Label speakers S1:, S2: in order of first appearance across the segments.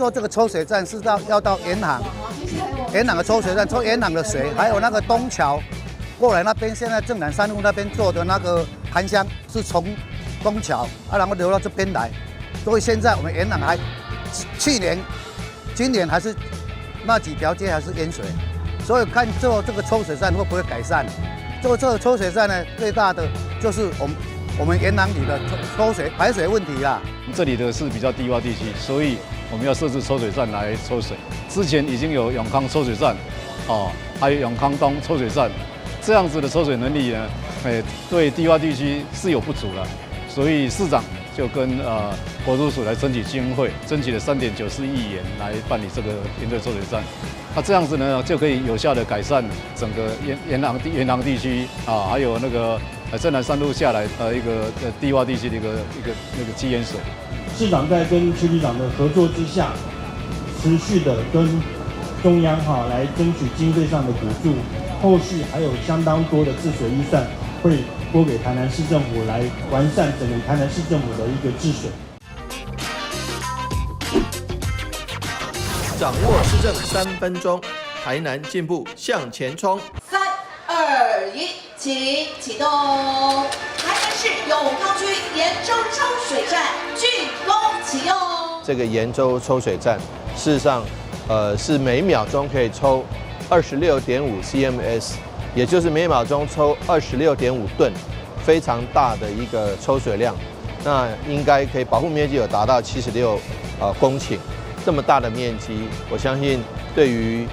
S1: 做這個抽水站是到要到沿航，沿航的抽水站抽沿航的水，還有那個東橋過來那邊，現在正南山路那邊做的那個涵箱是從東橋啊，然後流到這邊來，所以現在我們沿航還去年、今年還是那幾條街還是淹水，所以看做這個抽水站會不會改善？做這個抽水站呢，最大的就是我們沿航里的抽水排水問題啦。
S2: 這裡的是比較低窪地區，所以我們要設置抽水站來抽水。之前已經有永康抽水站，哦，還有永康東抽水站，這樣子的抽水能力呢，哎，對低窪地區是有不足了。所以市長就跟國土署來爭取經費，爭取了3.94億元來辦理這個聯隊抽水站。那這樣子呢，就可以有效的改善整個沿航地區啊，還有那個正南山路下來一個低窪地區的一個那個積淹水。
S3: 市長在跟區局長的合作之下，持續的跟中央哈來爭取經費上的補助，後續還有相當多的治水預算會撥給台南市政府來完善整個台南市政府的一個治水。
S4: 掌握市政3分鐘，台南進步向前衝。
S5: 3、2、1，請啟動。台南市永康區鹽洲抽水站竣工啟用。
S4: 這個鹽洲抽水站，事實上，是每秒鐘可以抽26.5 CMS，也就是每秒鐘抽26.5噸，非常大的一個抽水量。那應該可以保護面積有達到76公頃。這麼大的面積，我相信對於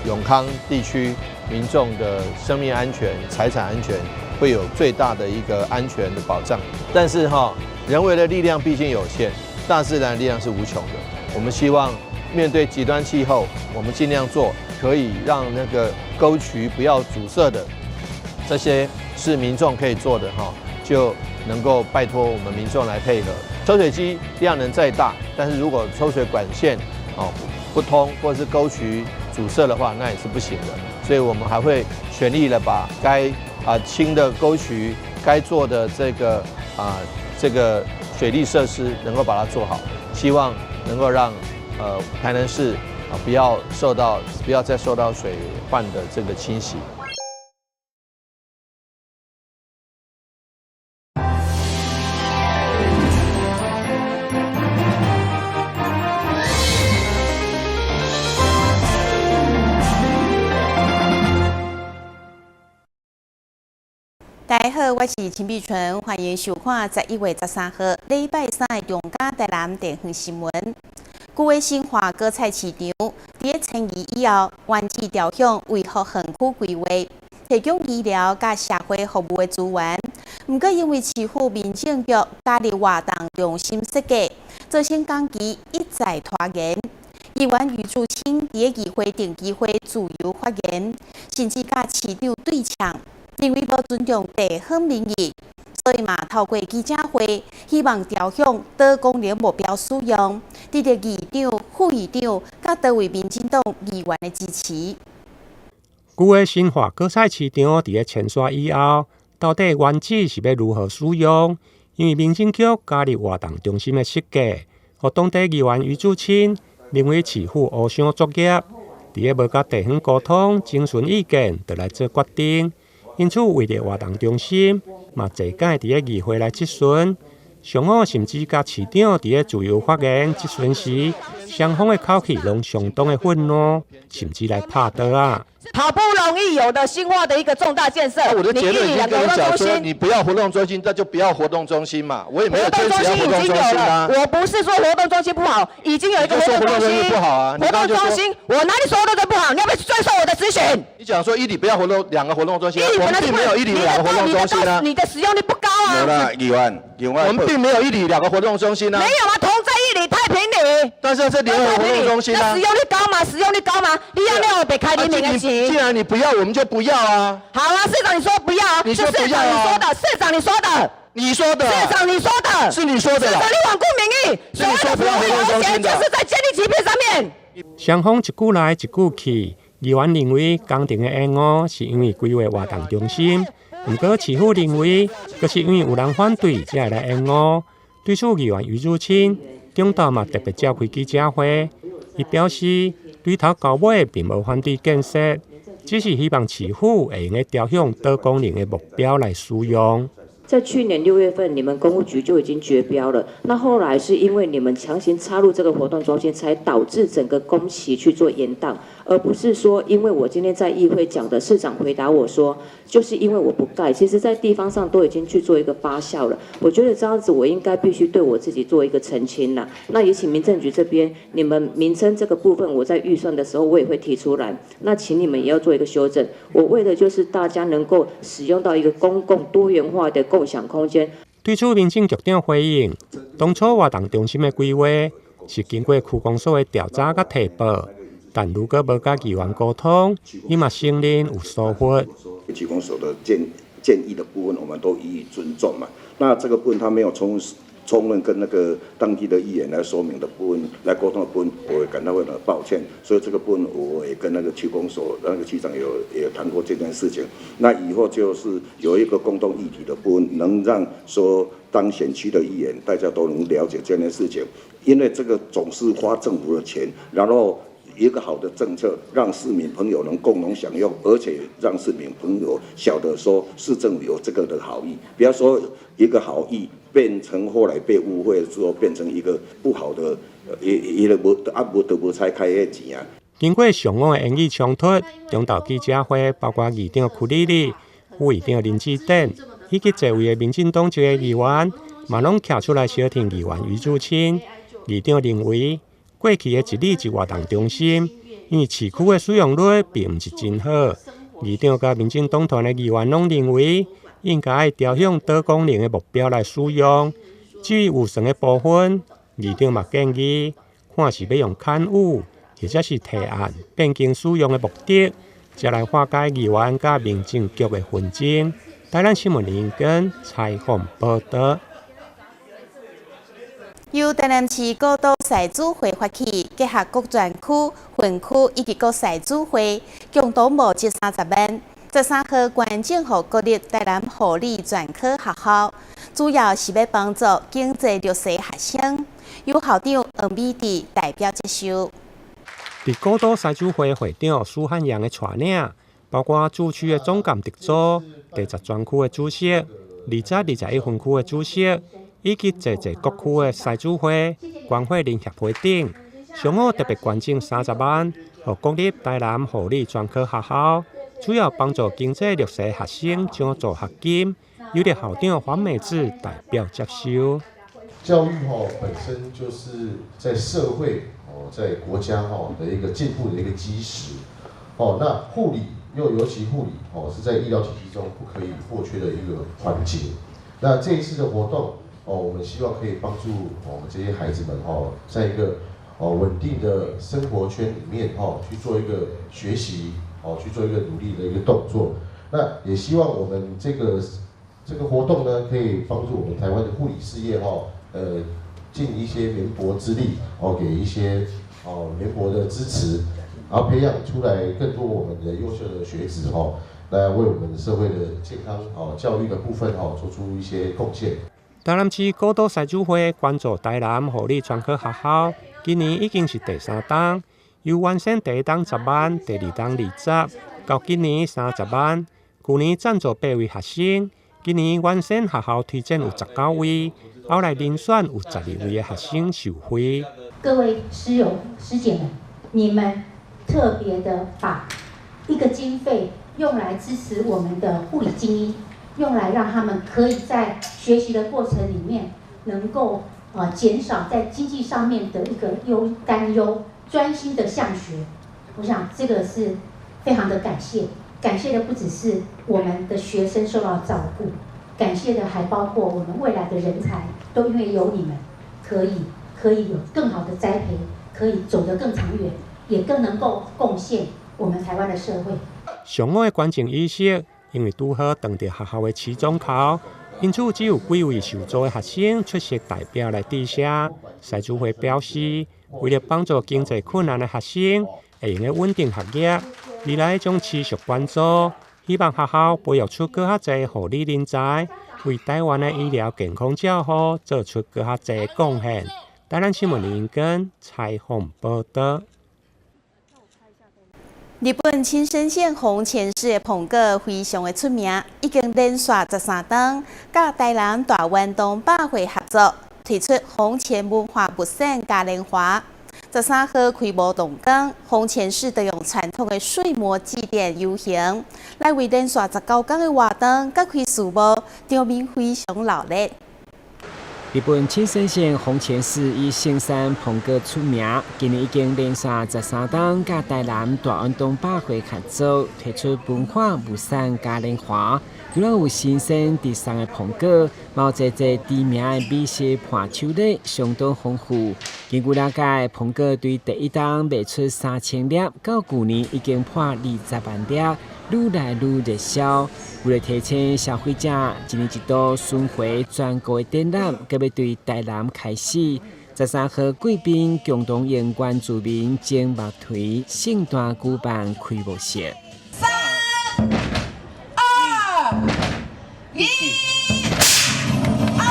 S4: 永康地區民眾的生命安全、財產安全，會有最大的一個安全的保障。但是哈，人為的力量畢竟有限，大自然的力量是無窮的。我們希望面對極端氣候，我們盡量做可以讓那個溝渠不要阻塞的，這些是民眾可以做的哈，就能夠拜託我們民眾來配合。抽水機量能再大，但是如果抽水管線哦不通，或是溝渠阻塞的話，那也是不行的。所以我們還會全力的把該清的溝渠、該做的這個水利設施能夠把它做好，希望能夠讓台南市啊不要再受到水患的這個侵襲。
S6: 大家好，我是陳碧純，歡迎收看11月13號禮拜三的中嘉台南地方新聞。舊的新化果菜市場，佇咧遷移以後，原址朝向維福園區規劃，提供醫療佮社會服務的資源。毋過因為市府民政局加入活動中心設計，造成工期一再拖延。議員余柱清佇咧議會定期會自由發言，甚至佮市長對嗆。認為無尊重地方民意，所以嘛透過記者會，希望朝向多功能目標使用，得著議長、副議長佮多位民進黨議員的支持。
S7: 舊的新化果菜市場佇咧遷徙以後，到底原址是欲如何使用？因為民政局加入活動中心的設計，予當地議員余柱清認為市府烏箱作業，佇咧無佮地方溝通、徵詢意見，就來做決定。因此，為著活動中心，嘛濟擺佇咧議會來質詢，上午甚至佮市長佇咧自由發言質詢時，雙方的口氣攏相當的憤怒，甚至來拍桌仔。
S8: 好不容易有的新化的一個重大建設，
S4: 我的結論已經跟你講說，你不要活動中心，那就不要活動中心嘛。我也沒有堅持要活動中心啊。
S8: 我不是說活動中心不好，已經有一個活動中心
S4: 不好啊。
S8: 活動中心，我哪裡說活動中心不好？你要不要接受我的質詢？
S4: 你講說一里不要活動兩個活動中心，我們並沒有一里兩個活動中心啊。
S8: 你的使用率不高啊。
S4: 有啦，議員，我們並沒有一里兩個活動中心啊。
S8: 沒有啊，同在一里太平里。
S4: 但是這聯合活動中心啊。
S8: 那使用率高嗎？使用率高嗎？你要沒有被開聯名的錢？
S4: 既然你不要，我們就不要啊。
S8: 好啊，市長你說不要啊，
S4: 你說不要啊。
S8: 市長你說的，
S4: 市長你說的，你說的，
S8: 市長你說的，
S4: 是你說的。
S8: 市長你罔顧民意，
S4: 是你說不要活動中心的，
S8: 就是在建立欺騙上面。
S7: 雙方一句來一句去，議員認為工程的延誤是因為規劃活動中心，毋過市府認為，閣是因為有人反對才會來延誤。對此，議員余柱清中晝嘛特別召開記者會，伊表示對頭到尾並無反對建設，只是希望市府會用得朝向多功能的目標來使用。
S9: 在去年6月份，你們工務局就已經絕標了。那後來是因為你們強行插入這個活動中心，才導致整個工期去做延宕，而不是說因為我今天在議會講的，市長回答我說，就是因為我不蓋。其實，在地方上都已經去做一個發酵了。我覺得這樣子，我應該必須對我自己做一個澄清啦。那也請民政局這邊，你們名稱這個部分，我在預算的時候我也會提出來。那請你們也要做一個修正。我為的就是大家能夠使用到一個公共多元化的共享空間。
S7: 對此，民政局長回應，當初活動中心的規劃是經過區公所的調查佮提報，但如果無佮議員溝通，伊嘛承認有疏忽。
S10: 區公所的建議的部分，我們都予以尊重嘛。那這個部分他沒有充分跟那個當地的議員來說明的部分，來溝通的部分，我也感到非常抱歉。所以這個部分我也跟那個區公所那個區長有談過這件事情。那以後就是有一個共同議題的部分，能讓說當選區的議員大家都能了解這件事情。因為這個總是花政府的錢，然後一個好的政策，讓市民朋友能共同享用，而且讓市民朋友曉得說市政府有這個的好意，不要說一個好意變成後來被誤會之後，變成一個不好的，一個無啊無得無彩開的錢啊。
S7: 經過上午的言語衝突，中晝記者會包括議長屈里里、副議長林志典以及這位的民進黨籍的議員，嘛攏徛出來相挺議員余祖清。議長認為，過去的一里一活動中心，因為市區的使用率並毋是真好。議長佮民進黨團的議員攏認為，應該朝向多功能的目標來使用。至於預算的部分，議長嘛建議，看是欲用勘誤，或者是提案變更使用的目的，才來化解議員佮民政局的紛爭。台南新聞林根採訪報道。
S6: 由台南市古都賽主會發起，結合各專區、分區以及國賽主會，共同募集30萬。13號捐贈予國立台南護理專科學校，主要是欲幫助經濟弱勢學生。由校長黃美智代表接受。
S7: 佇古都賽主會會長蘇漢陽的帶領，包括駐區的總監特助、第10專區的主席、20、21分區的主席，以及濟濟各區的賽主會、關會林協會等，上午特別捐贈30萬，予國立台南護理專科學校，主要幫助經濟弱勢學生獎助學金，由著校長黃美智代表接收。
S11: 教育吼本身就是在社會哦，在國家吼的一個進步的一個基石哦。那護理又尤其護理哦，是在醫療體系中不可以或缺的一個環節。那這一次的活動哦，我們希望可以幫助我們這些孩子們哦，在一個哦穩定的生活圈裡面哦去做一個學習哦，去做一個努力的一個動作。那也希望我們這個活動呢，可以幫助我們台灣的護理事業哈，盡一些綿薄之力哦，給一些哦綿薄的支持，然後培養出來更多我們的優秀的學子哈，來為我們社會的健康哦教育的部分哦做出一些貢獻。
S7: 台南市古都賽主會捐助台南護理專科學校，今年已經是第三冬，由原先第一冬10萬，第二冬20，到今年30萬。舊年贊助八位學生，今年原先學校推薦有19位，後來遴選有12位的學生受惠。
S12: 各位師友師姐們，你們特別的把一個經費用來支持我們的護理精英，用來讓他們可以在學習的過程裡面，能夠減少在經濟上面的一個擔憂，專心的向學。我想這個是非常的感謝，感謝的不只是我們的學生受到照顧，感謝的還包括我們未來的人才，都因為有你們，可以有更好的栽培，可以走得更長遠，也更能夠貢獻我們台灣的社會。
S7: 上午的捐贈儀式，因為拄好撞著學校的期中考，因此只有幾位受助的學生出席代表來致謝。賽主會表示，為了幫助經濟困難的學生會用得穩定學業，未來將持續關注，希望學校培育出閣較濟護理人才，為台灣的醫療健康照護做出閣較濟貢獻。台南新聞林根采訪報道。
S6: 日本青森縣弘前市的蘋果非常的出名，已經連續13冬，佮台南大遠東百貨合作，推出弘前文化物產嘉年華。13號開幕當天，弘前市就用傳統的歲末祭典遊行，來為連續19工的活動揭開序幕，場面非常熱鬧。
S13: 日本青森縣弘前市以生產蘋果出名，今年已經連續13冬佮台南大遠東百貨合作，推出文化物產嘉年華。除了有新鮮直送的蘋果，嘛有濟濟知名的美食伴手禮，相當豐富。根據了解，蘋果對第一冬賣出3000粒，到舊年已經破20萬粒，愈來愈熱銷。為了提醒消費者，一年一度巡迴全國的展覽，閣欲對台南開始。13號貴賓共同用原住民種肉團盛大舉辦開幕式。
S5: 三、二、一，2024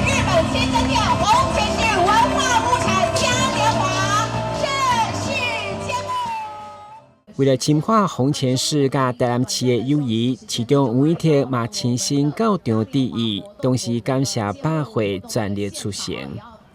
S5: 日本青森縣弘前市文化物產嘉年華正式揭幕。
S13: 為了深化弘前市佮台南市的友誼，市長黃偉哲嘛親身到場致意，同時感謝百貨全力出席。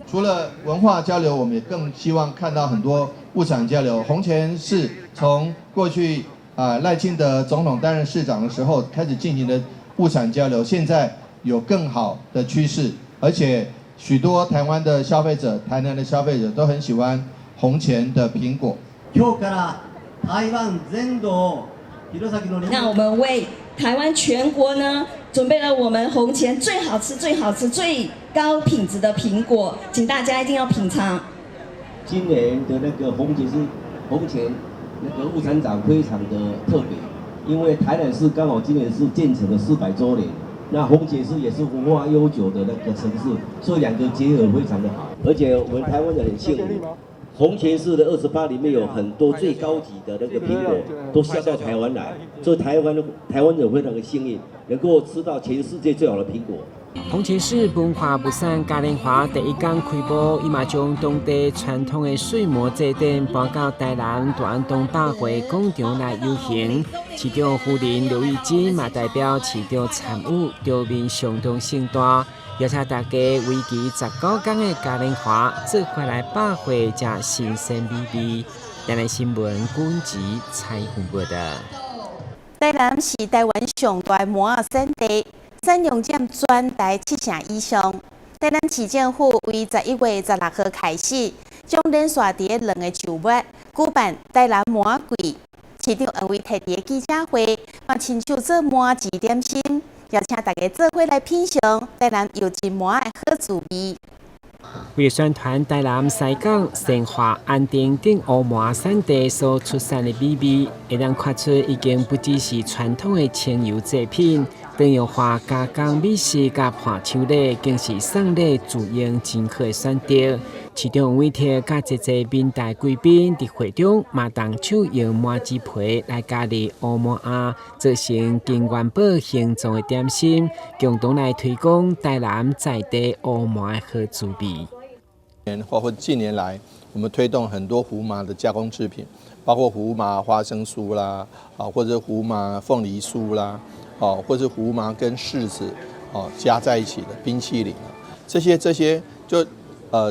S4: 除了文化交流，我們也更希望看到很多物產交流。弘前市從過去啊賴清德總統擔任市長的時候開始進行的物產交流，現在有更好的趨勢，而且許多台灣的消費者、台南的消費者都很喜歡弘前的蘋果。
S14: 台灣全土
S15: 那我們為台灣全國呢，準備了我們弘前最好吃、最好吃、最高品質的蘋果，請大家一定要品嘗。
S16: 今年的那個弘前是弘前那個物產展非常的特別，因為台南市剛好今年是建成了400週年，那弘前市也是文化悠久的那個城市，所以兩個結合非常的好，而且我們台灣人很幸福。弘前市的28裡面有很多最高級的那個蘋果都銷到台灣來，所以台灣人非常的幸運，能夠吃到全世界最好的蘋果。
S13: 弘前市文化物產嘉年華第一天開幕，伊嘛將當地傳統的歲末祭典搬到台南大安東百貨廣場來遊行。市長夫人劉玉珍嘛代表市長參與，場面相當盛大。邀請大家為期19天的嘉年華，做伙來百貨食新鮮美味。台南新聞君子采訪報道。
S6: 台南是台灣上大麻仔產地，產量佔全台7成以上。台南市政府為11月16號開始，將連續佇兩个週末舉辦台南麻仔季。市長黃偉哲佇記者會，嘛親手做麻糍點心，邀請大家做伙來品嘗台南優質麻仔的好滋味。
S13: 為了宣傳台南西港、善化、安定等烏麻產地所出產的美味，會當看出已經不只是傳統的清油製品，多樣化加工美食佮伴手禮，更是送禮自用真好的選擇。市長黃偉哲佮濟濟民代貴賓佇會中嘛動手用麻糍皮來加入烏麻仔，做成金元寶形狀的點心，共同來推廣台南在地烏麻的好滋味。
S4: 包括近年來，我們推動很多胡麻的加工製品，包括胡麻花生酥啦，啊，或者胡麻鳳梨酥啦，哦，或者胡麻跟柿子哦加在一起的冰淇淋，這些就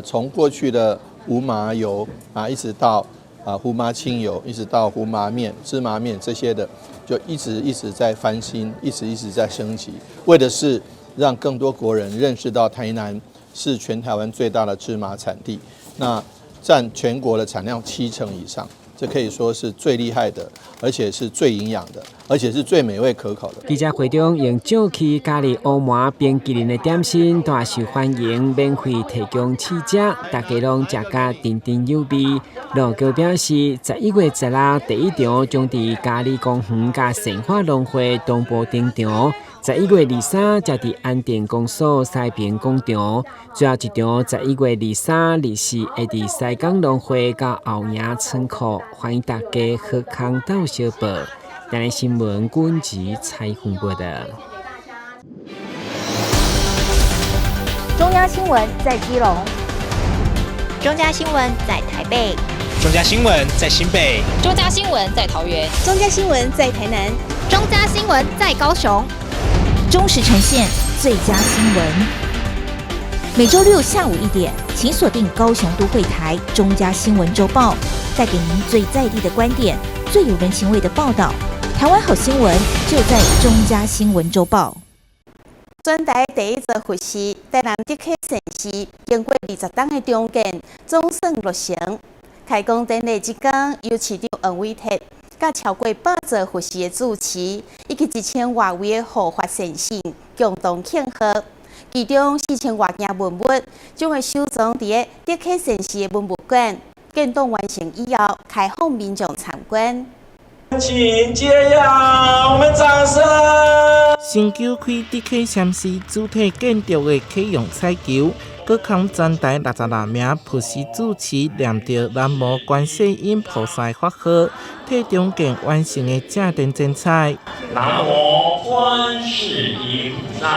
S4: 從過去的胡麻油啊，一直到啊胡麻清油，一直到胡麻麵、芝麻麵這些的，就一直一直在翻新，一直一直在升級，為的是讓更多國人認識到台南是全台灣最大的芝麻產地，那佔全國的產量7成以上，這可以說是最厲害的，而且是最營養的，而且是最美味可口的。
S13: 記者會中用醬氣加入烏麻冰淇淋的點心，大受歡迎，免費提供試食，大家攏食甲津津有味。盧橋表示，11月16第一場將佇嘉里公園佮善化農會同步登場。11月23則佇安定公所西平廣場，最後一場11月23、24會佇西港農會佮後營倉庫，歡迎大家好康鬥相報。台南新聞君子采訪報道。
S12: 中央新聞在基隆。
S17: 中嘉新聞在台北，
S18: 中嘉新聞在新北，
S19: 中嘉新聞在桃園，
S6: 中嘉新聞在台南，
S19: 中嘉新聞在高雄。
S17: 忠實呈現最佳新聞。每週六下午1點，請鎖定高雄都會台中嘉新聞週報，帶給您最在地的觀點，最有人情味的報道。台灣好新聞就在中嘉新聞週報。
S6: 全台第一座佛寺台南德啟禪寺，經過20冬的重建，總算落成。開工典禮這工，由市長黃偉哲、佮超過100座佛寺的住持，以及1000外位的護法善信共同慶賀。其中4000外件文物將會收藏佇德啟禪寺的文物館，建檔完成以後，開放民眾參觀。
S20: 請接樣，我們掌聲。
S21: 新舊開德啟禪寺主體建築的啟用彩球，閣含全台66名佛寺住持念著南無觀世音菩薩法號，替重建完成的正殿剪彩。
S20: 南無觀世音菩薩。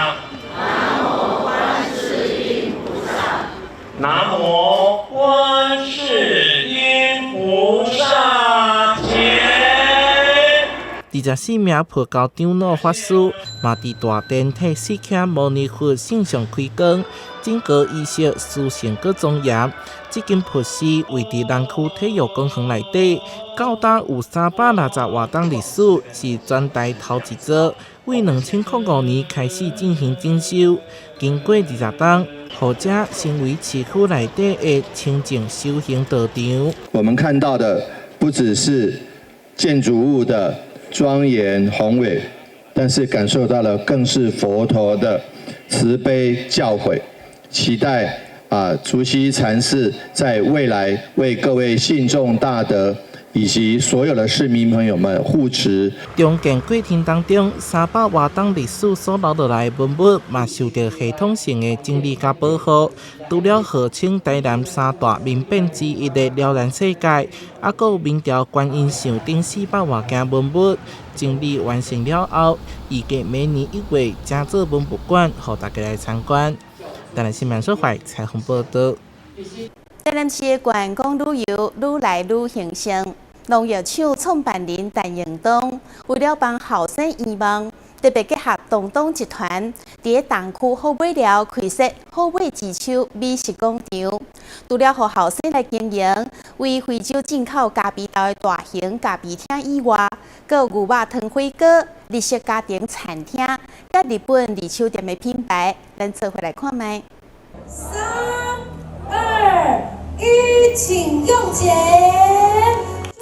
S20: 南無觀世音菩薩。南無觀世音菩薩。
S21: 24名佛教長老法師嘛佇大殿替釋迦牟尼佛聖像開光，整個儀式殊勝閣莊嚴。這間佛寺位佇南區體育公園內底，到今有360外冬歷史，是全台頭一座。為2005年開始進行整修，經過20冬，予這成為市區內底的清淨修行道場。
S22: 我們看到的不只是建築物的莊嚴宏偉，但是感受到的更是佛陀的慈悲教誨。期待啊，竹溪禪寺在未來為各位信眾大德以及所有的市民朋友們護持。
S21: 重建過程當中，300外冬歷史所留落來的文物，嘛受著系統性的整理佮保護。除了號稱台南三大名變之一的了然世界，猶閣有明朝觀音像等400外件文物，整理完成了後，預計明年1月正做文物館，予大家來參觀。台南新聞所懷採訪報道。
S6: 台南市的觀光旅遊愈來愈興盛，農藥廠創辦人陳榮東為了幫後生圓夢，特別結合東東集團，佇東區虎尾寮開設虎尾之秋美食廣場。除了予後生來經營，為非洲進口咖啡豆的大型咖啡廳以外，閣有牛肉湯火鍋、日式家庭餐廳，佮日本二手店的品牌，咱做伙來看覓。
S23: 3、2、1，請用剪。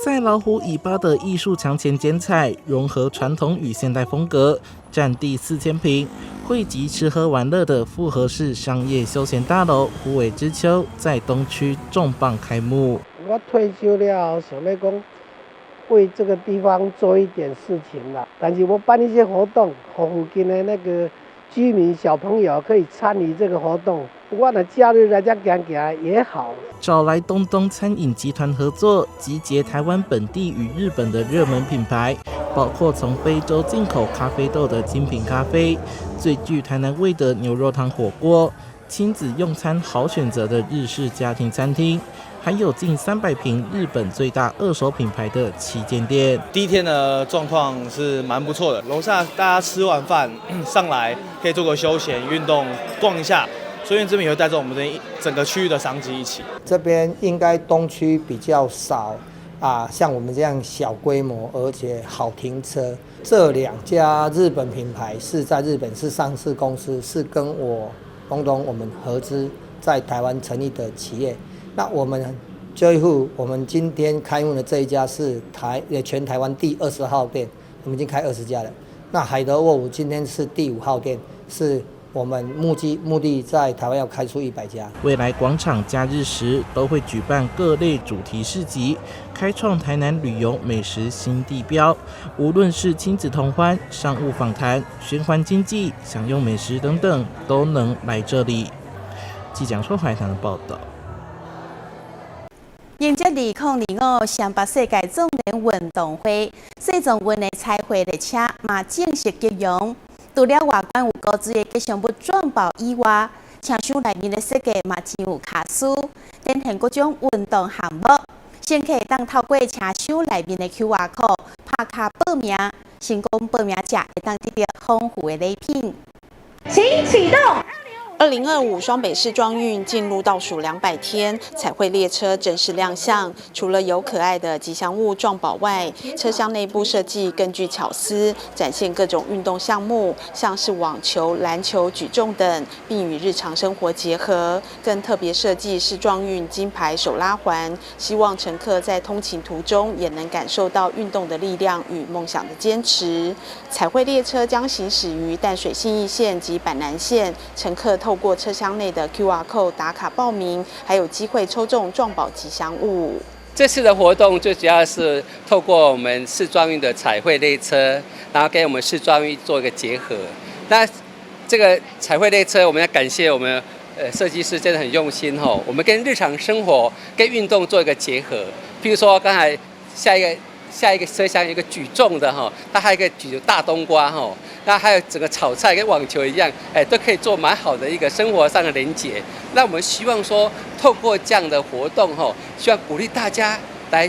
S21: 在老虎尾巴的藝術牆前剪彩，融合傳統與現代風格，佔地4000坪，匯集吃喝玩樂的複合式商業休閒大樓虎尾之丘在東區重磅開幕。
S24: 我退休了，想欲講為這個地方做一點事情啦，但是我辦一些活動，予附近的那個居民小朋友可以參與這個活動。我若假日來遮行行也好。
S21: 找來東東餐飲集團合作，集結台灣本地與日本的熱門品牌，包括從非洲進口咖啡豆的精品咖啡，最具台南味的牛肉湯火鍋，親子用餐好選擇的日式家庭餐廳，還有近300坪日本最大二手品牌的旗艦店。
S25: 第一天的狀況是蠻不錯的，樓下大家吃完飯上來可以做個休閒運動，逛一下。所以這邊也會帶動我們這整個區域的商機一起。
S26: 這邊應該東區比較少啊，像我們這樣小規模而且好停車。這兩家日本品牌是在日本是上市公司，是跟我東東我們合資在台灣成立的企業。那我們 Joyfull，我們今天開幕的這一家是全台灣第20號店，我們已經開20家了。那海德沃伍今天是第5號店，是我們目的在台灣要開出100家。
S21: 未來廣場假日時都會舉辦各類主題市集，開創台南旅遊美食新地標。無論是親子同歡、商務訪談、循環經濟、享用美食等等，都能來這裡。記者說懷堂的報道。
S6: 迎接2025雙北世界壯年運動會，世壯運的彩繪列車嘛正式啟用。除了外觀有高水的吉祥物壯豹以外，車廂內面的設計嘛真有巧思，展現各種運動項目。乘客會當透過車廂內面的 QR code 拍卡報名，成功報名者會當得著豐富的禮品。
S23: 請啟動。
S1: 2025雙北市壯運進入倒數200天，彩繪列車正式亮相。除了有可愛的吉祥物壯寶外，車廂內部設計更具巧思，展現各種運動項目，像是網球、籃球、舉重等，並與日常生活結合。更特別設計是壯運金牌手拉環，希望乘客在通勤途中也能感受到運動的力量與夢想的堅持。彩繪列車將行駛於淡水信義線及板南線，乘客透過車廂內的 QR code 打卡報名，還有機會抽中壯寶吉祥物。
S2: 這次的活動最主要是透過我們市壯運的彩繪列車，然後跟我們市壯運做一個結合。那這個彩繪列車，我們要感謝我們設計師真的很用心吼。我們跟日常生活跟運動做一個結合。譬如說剛才下一個車廂有一個舉重的哈，它還有一個舉大冬瓜哈，那還有整個炒菜跟網球一樣，哎，都可以做蠻好的一個生活上的連結。那我們希望說，透過這樣的活動哈，希望鼓勵大家來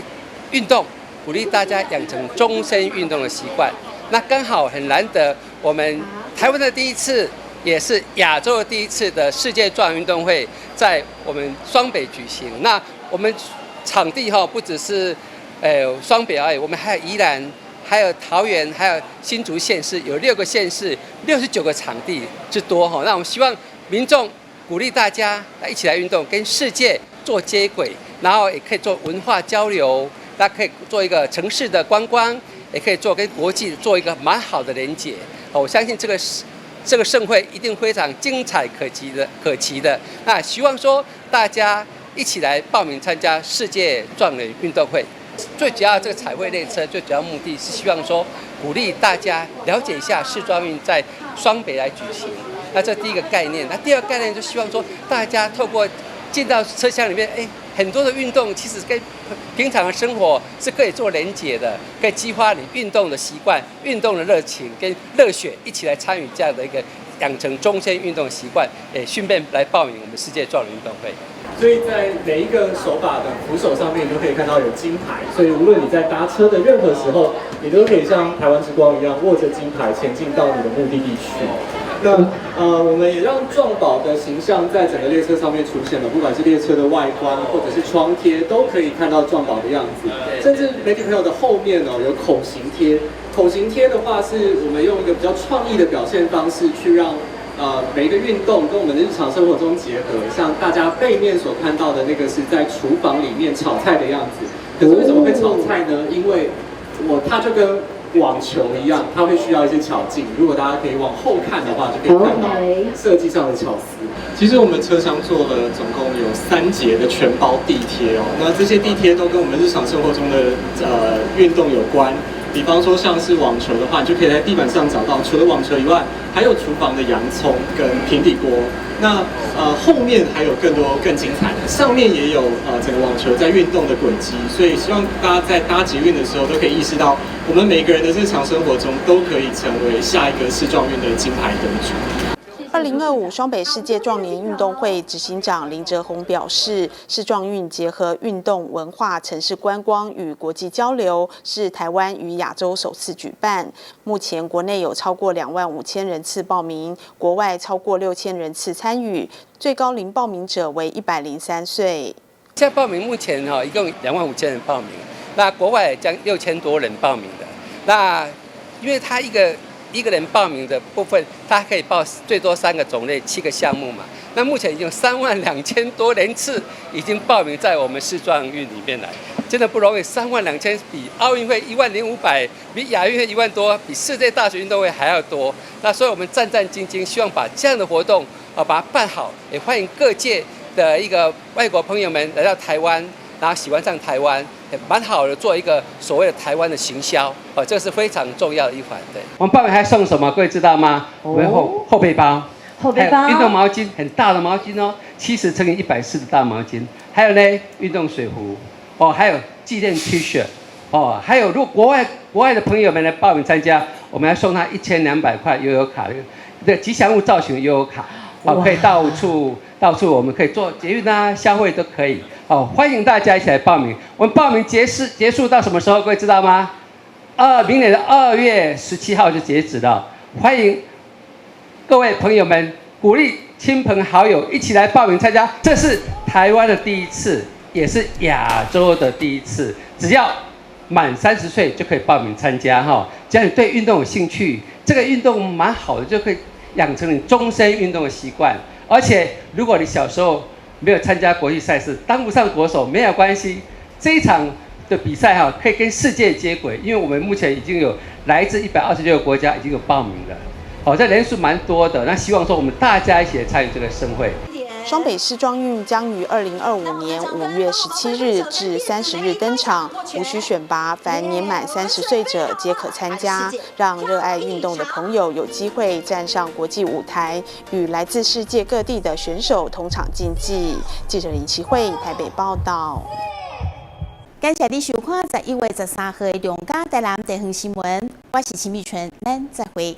S2: 運動，鼓勵大家養成終身運動的習慣。那剛好很難得，我們台灣的第一次，也是亞洲的第一次的世界壯運動會，在我們雙北舉行。那我們場地哈，不只是雙北而已，我們還有宜蘭，還有桃園，還有新竹縣市，有6個縣市，69個場地之多哈。那我們希望民眾鼓勵大家來一起來運動，跟世界做接軌，然後也可以做文化交流，那可以做一個城市的觀光，也可以做跟國際做一個蠻好的連結。我相信這個盛會一定非常精彩可期的。那希望說大家一起來報名參加世界壯年運動會。最主要這個彩繪列車最主要目的是希望說鼓勵大家了解一下市壯運在雙北來舉行。那這第一個概念，那第二個概念就希望說大家透過進到車廂裡面，哎，很多的運動其實跟平常的生活是可以做連結的，可以激發你運動的習慣、運動的熱情跟熱血，一起來參與這樣的一個養成終身運動習慣，也順便來報名我們世界壯年運動會。
S3: 所以在每一個手把的扶手上面，你都可以看到有金牌。所以無論你在搭車的任何時候，你都可以像台灣之光一樣，握着金牌前進到你的目的地去。那我們也讓壯寶的形象在整個列車上面出現了，不管是列車的外觀或者是窗貼，都可以看到壯寶的樣子。甚至媒體朋友的後面哦，有口型貼。口型貼的話，是我們用一個比較創意的表現方式，去讓每一個運動跟我們的日常生活中結合。像大家背面所看到的那個是在廚房裡面炒菜的樣子。可是為什麼會炒菜呢？因為它就跟網球一樣，它會需要一些巧勁。如果大家可以往後看的話，就可以看到設計上的巧思。
S8: 其實我們車廂做了總共有3節的全包地貼哦。那這些地貼都跟我們日常生活中的運動有關。比方說像是網球的話，你就可以在地板上找到，除了網球以外，還有廚房的洋蔥跟平底鍋。那後面還有更多更精彩的，上面也有整個網球在運動的軌跡。所以希望大家在搭捷運的時候都可以意識到，我們每個人的日常生活中都可以成為下一個市壯運的金牌得主。
S1: 2025雙北世界壯年運動會執行長林哲宏表示，市壯運結合運動、文化、城市觀光與國際交流，是台灣與亞洲首次舉辦。目前國內有超過25000人次報名，國外超過6000人次參與，最高齡報名者為103歲。
S2: 現在報名目前哈，一共25000人報名，那國外將6000多人報名的。那因為他一個人報名的部分，他可以報最多3個種類、7個項目嘛。那目前已經有32000多人次已經報名在我們市壯運裡面來，真的不容易。32000比奧運會10500，比亞運會1萬多，比世界大學運動會還要多。那所以我們戰戰兢兢，希望把這樣的活動啊把它辦好，也歡迎各界的一個外國朋友們來到台灣，然後喜歡上台灣。蠻好的，做一個所謂的台灣的行銷，哦，這是非常重要的一環。對，我們報名還送什麼？各位知道嗎？我們後背包，
S15: 後背包，
S2: 運動毛巾，很大的毛巾哦，70乘以140的大毛巾。還有呢，運動水壺，哦，還有紀念 T 恤，哦，還有如果國外的朋友們來報名參加，我們還送他1200塊悠遊卡，這吉祥物造型悠遊卡。好，可以到处到处，我们可以坐捷运啊，消费都可以。好，欢迎大家一起来报名。我们报名结束到什么时候？各位知道吗？明年的2月17号就截止了。欢迎各位朋友们，鼓励亲朋好友一起来报名参加。这是台湾的第一次，也是亚洲的第一次。只要满30岁就可以报名参加哈。只要你对运动有兴趣，这个运动蛮好的，就可以养成你终身运动的习惯。而且，如果你小时候没有参加国际赛事，当不上国手没有关系，这一场的比赛哈可以跟世界接轨，因为我们目前已经有来自126个国家已经有报名了，好，这人数蛮多的。那希望说我们大家一起来参与这个盛会。
S1: 双北市庄运将于2025年5月17日至30日登场，无需选拔，凡年满30岁者皆可参加，让热爱运动的朋友有机会站上国际舞台，与来自世界各地的选手同场竞技。记者林奇慧台北报道。
S6: 感谢你收看11月13号的中嘉台南地方新闻，我是秦美纯，咱再会。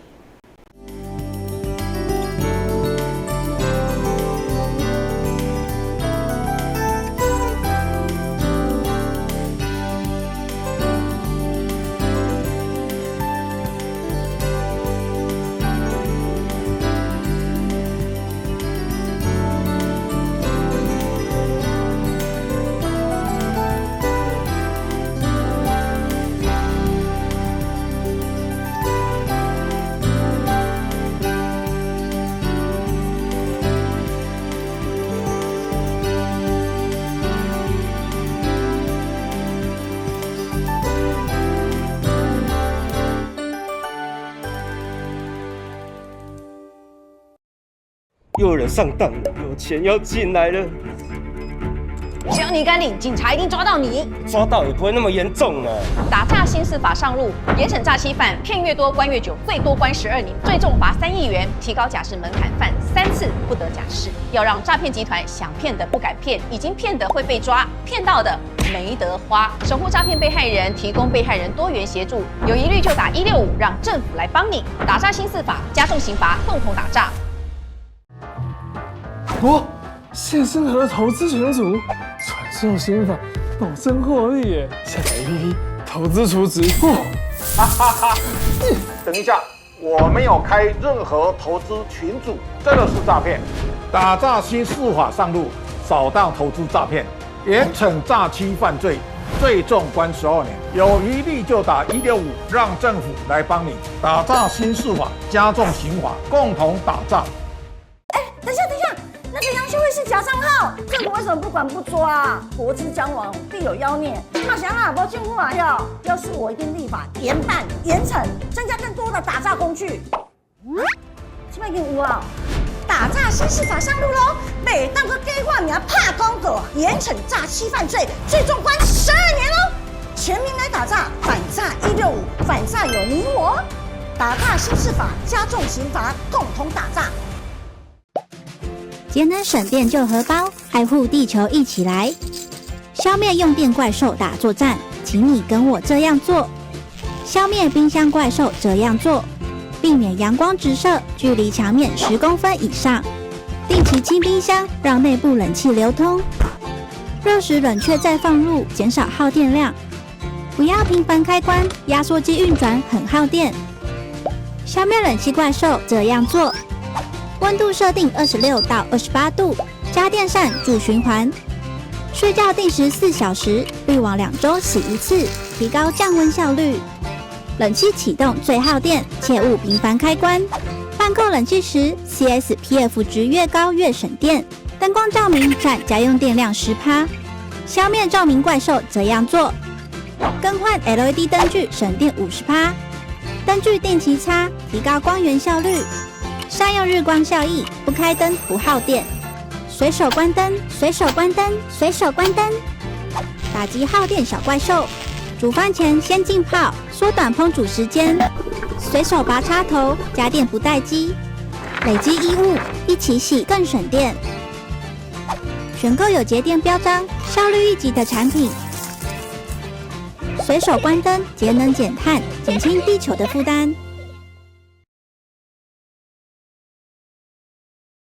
S5: 又有人上当了，有钱要进来了。
S7: 只要你敢领，警察一定抓到你。
S5: 抓到也不会那么严重啊。
S7: 打诈新司法上路，严惩诈欺犯，骗越多关越久，最多关12年，最重罚3亿元，提高假释门槛，犯三次不得假释。要让诈骗集团想骗的不敢骗，已经骗的会被抓，骗到的没得花。守护诈骗被害人，提供被害人多元协助，有疑虑就打165，让政府来帮你。打诈新司法，加重刑罚，共同打诈。
S9: 哇，谢生和投资群组传授心法，保证获利耶！下载 APP 投资储值。
S10: 哈哈哈！等一下，我没有开任何投资群组，这个是诈骗。打诈新司法上路，扫荡投资诈骗，严惩诈欺犯罪，最重关12年。有疑虑就打165，让政府来帮你打诈新司法，加重刑罚，共同打诈。
S11: 哎，等一下，等一下。那个杨秀慧是假账号，政府为什么不管不抓？国之将亡，必有妖孽。那想啊，无政府啊要是我一定立法严办严惩，增加更多的打诈工具。这摆已经有啊，打诈新司法上路喽！袂当阁假我名拍广告，严惩诈欺犯罪，最重关十二年喽！全民来打诈，反诈165，反诈有你我。打诈新司法，加重刑罚，共同打诈。
S14: 节能省电救荷包，爱护地球一起来！消灭用电怪兽大作战，请你跟我这样做：消灭冰箱怪兽这样做，避免阳光直射，距离墙面10公分以上，定期清冰箱，让内部冷气流通，热食冷却再放入，减少耗电量。不要频繁开关，压缩机运转很耗电。消灭冷气怪兽这样做。温度设定26到28度，加电扇助循环。睡觉定时4小时，滤网2周洗一次，提高降温效率。冷气启动最耗电，切勿频繁开关。半控冷气时，CSPF 值越高越省电。灯光照明占家用电量10%。消灭照明怪兽这样做：更换 LED 灯具省电50%。灯具定期擦，提高光源效率。善用日光效益，不开灯不耗电。随手关灯，随手关灯，随手关灯。打击耗电小怪兽。煮饭前先浸泡，缩短烹煮时间。随手拔插头，家电不待机。累积衣物一起洗更省电。选购有节电标章、效率一级的产品。随手关灯，节能减碳，减轻地球的负担。